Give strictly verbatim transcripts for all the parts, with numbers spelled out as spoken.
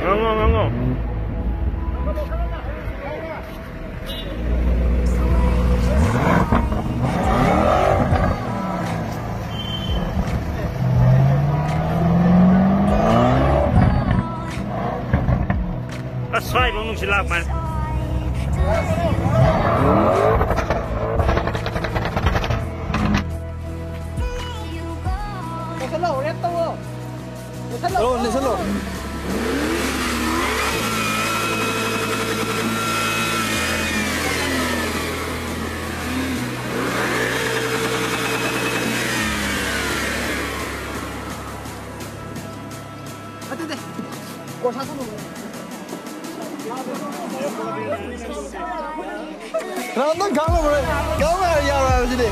ꯉꯥꯡꯉꯣ, ꯉꯥꯡꯉꯣ꯫ ꯑꯁ, ꯁ꯭ꯋꯥꯏꯐꯧ ꯅꯨꯡꯁꯤꯠ ꯂꯥꯛꯄꯅꯦ꯫ ꯂꯧꯁꯜꯂꯣ, ꯔꯦꯞ ꯇꯧꯋꯣ꯫ ꯂꯧꯁꯜꯂꯣ꯫ ꯂꯧꯁꯜꯂꯣ, ꯂꯧꯁꯜꯂꯣ꯫ ꯑꯗꯨꯗꯤ꯫ ꯀꯣꯔꯁꯥ ꯊꯝꯃꯝꯃꯣ꯫ ꯔꯥꯎꯟꯗꯪ ꯈꯥꯛꯂꯝꯃꯔꯣꯏ꯫ ꯈꯥꯛꯂꯝꯃꯔꯣꯏ, ꯌꯥꯔꯣꯏ ꯍꯥꯏꯕꯁꯤꯗꯤ꯫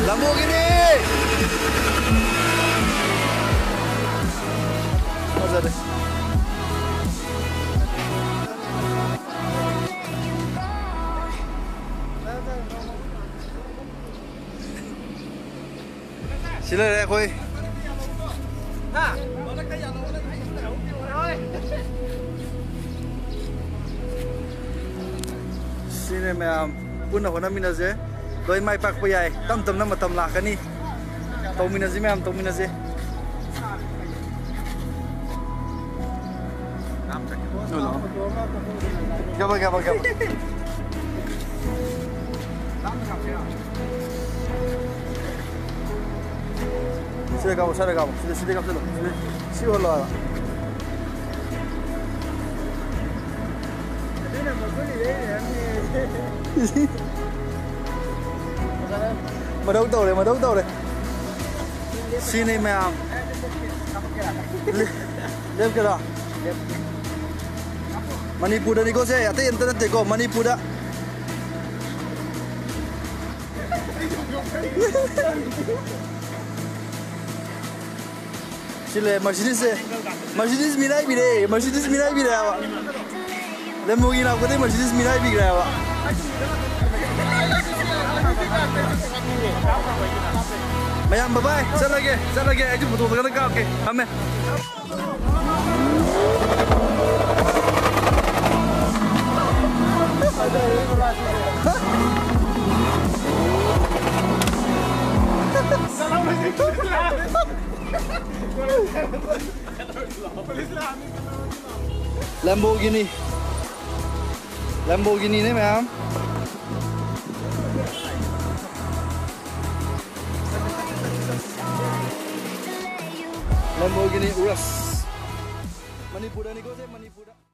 ꯂꯝꯕꯣꯒꯤꯅꯤ! ꯐꯖꯔꯦ꯫ ꯁꯤ ꯂꯩꯔꯦ ꯑꯩꯈꯣꯏ꯫ ꯁꯤꯅꯦ ꯃꯌꯥꯝ, ꯄꯨꯟꯅ ꯍꯣꯠꯅꯃꯤꯟꯅꯁꯦ꯫ ꯂꯣꯏ ꯃꯥꯏ ꯄꯥꯛꯄ ꯌꯥꯏ꯫ ꯇꯞ ꯇꯞꯅ ꯃꯇꯝ ꯂꯥꯛꯀꯅꯤ꯫ ꯇꯧꯃꯤꯟꯅꯁꯤ ꯃꯌꯥꯝ, ꯇꯧꯃꯤꯟꯅꯁꯤ꯫ ꯀꯕ, ꯀꯕ, ꯀꯕ꯫ ꯁꯤꯗ ꯀꯥꯞꯄꯣ, ꯁ꯭ꯋꯥꯏꯗ ꯀꯥꯞꯄꯣ꯫ ꯁꯤꯗ, ꯁꯤꯗ ꯀꯥꯞꯁꯤꯜꯂꯣ꯫ ꯁꯤꯗ, ꯁꯤ ꯎꯍꯜꯂꯣ ꯍꯥꯏꯕ꯫ ꯃꯊꯧ ꯇꯧꯔꯦ, ꯃꯊꯧ ꯇꯧꯔꯦ꯫ ꯁꯤꯅꯤ ꯃꯌꯥꯝ꯫ ꯂꯦꯞꯀꯦꯔꯥ? ꯃꯅꯤꯄꯨꯔꯗꯅꯤꯀꯣ ꯁꯦ, ꯑꯇꯩ ꯑꯝꯇ ꯅꯠꯇꯦꯀꯣ, ꯃꯅꯤꯄꯨꯔꯗ꯫ ꯁꯤ ꯂꯩ ꯃꯔꯁꯤꯗꯤꯁꯁꯦ꯫ ꯃꯔꯁꯤꯗꯤꯁ ꯃꯤꯔꯥꯏꯕꯤꯔꯦ꯫ ꯃꯔꯁꯤꯗꯤꯁ ꯃꯤꯔꯥꯏꯕꯤꯔꯦ ꯍꯥꯏꯕ꯫ ꯂꯦꯝꯕꯣꯒꯤ ꯂꯥꯛꯄꯗꯩ ꯃꯔꯁꯤꯗꯤꯁ ꯃꯤꯔꯥꯏꯕꯤꯈ꯭ꯔꯦ ꯍꯥꯏꯕ꯫ ꯃꯌꯥꯝ ꯕꯕꯥꯏ, ꯆꯠꯂꯒꯦ꯫ ꯆꯠꯂꯒꯦ꯫ ꯑꯩꯁꯨ ꯐꯣꯇꯣ ꯈꯔ ꯀꯥꯞꯀꯦ꯫ ꯊꯝꯃꯦ꯫ Lamborghini. Lamborghini ꯅꯦ ꯃꯌꯥꯝ꯫ Lamborghini Urus꯫ ꯃꯅꯤꯄꯨꯔꯗꯅꯤꯀꯣ ꯁꯦ, ꯃꯅꯤꯄꯨꯔꯗ꯫